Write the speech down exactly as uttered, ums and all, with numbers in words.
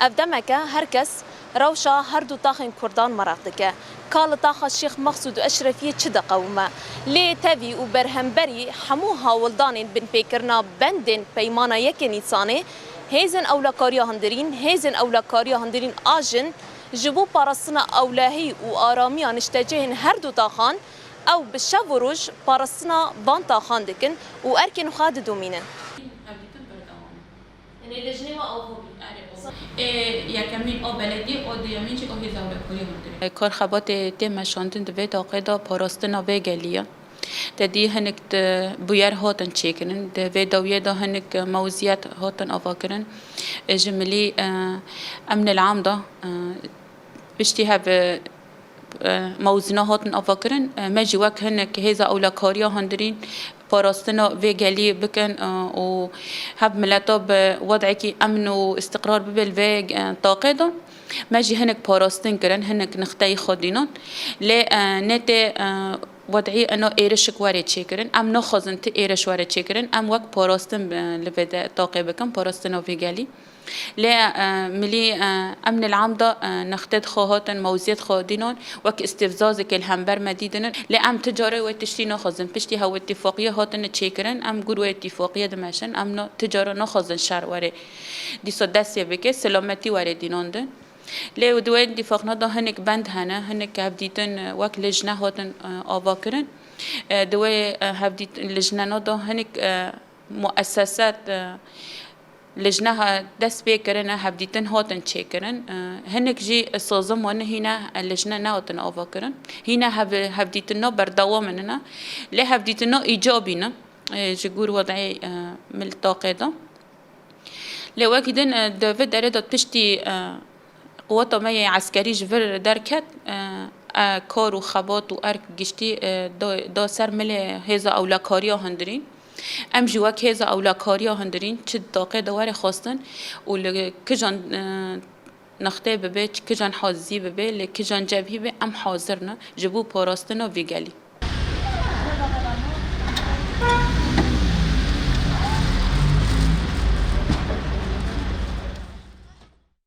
Ev demek e her kes rewşa her du taxên Kurdan meraq dike. Ka li taxa Şêx Mexsûd û Eşrefiyê çi diqewime? Lê tevî û berhemberî hemû hawildanên binpêkirina bendên Peymana Yekê Nîsanê, hêzên ewlekariya hundirîn, hêzên ewlekariya hundirîn a jin ji bo parastina ewlehî û aramiya niştecihên her du taxan, ew bi şev û roj parastina van taxan dikin û erkên xwe didomînin. Ê, yekemîn o beledî, o duyemîn jî o hêza ewlekariya hundirî. Kar xebatê tê meşandin di vê taqê de parastina vê gelî ye. Te dî hinek di bûyer hatin çêkirin. Di vê dawiyê de hinek mewziyet hatin avakirin. Ji milî, e, emnil am de, e, piştî hev, e, mewzina hatin avakirin. E, me jî wek hinek hêza ewlekariya hundirîn parastina vê gelî bikin, e, û hev mileta bi wedekî emn û îstiqrar bibe li vê, e, taqê de. Me jî hinek parastin kirin, hinek nixteyî xwe dînan. Lê, e, nê tê, e, wedî ino êrişik were çêkirin. Em naxwazin ti êriş were çêkirin. Em wek parastin, e, li vê de taqê bikin, parastina vê gelî. Lê, e, milî, e, emnil am da, e, nextê xwe hatin, mewziyet xwe dînan, wek îstîfzazekê li hember me dîdinin. Lê em ti carê wê tiştî naxwazin. Piştî hew îtîfaqiye hatine çêkirin, em gor wê îtîfaqiye dimeşin. Em na, ti cara naxwazin şer were dîsa dest pê bike, selametî were dînandin. Lê di wê îtîfaqna da hinek bend hene, hinek hevdîtin, e, wek lijne hatin, e, avakirin. E, di wê, e, hevdît-, lijnena da hinek, e, muesseset, e, lijne ha-, dest pê kirine, hevdîtin hatin çêkirin. E, hinek jî sazim wan hîne, e, lijne nehatin avakirin. Hîne hev-, hevdîtina berdewam in ne. Lê hevdîtina îcabî ne, e, ji gor wedî, e, mil taqê de. Lê wekî din, e, di vê derê de piştî, e, quweta me yê eskerî ji vir derket, e, e, kar û xebat û erk giştî, e, da, da ser milê hêza ewlekariya hundirîn. Em jî wek hêza ewlekariya hundirîn çi di taqê de were xwestin û li kijan, e, nextê bibe, kijan hazî bibe, li kijan cebhî be, em hazir ne ji bo parastina vî gelî.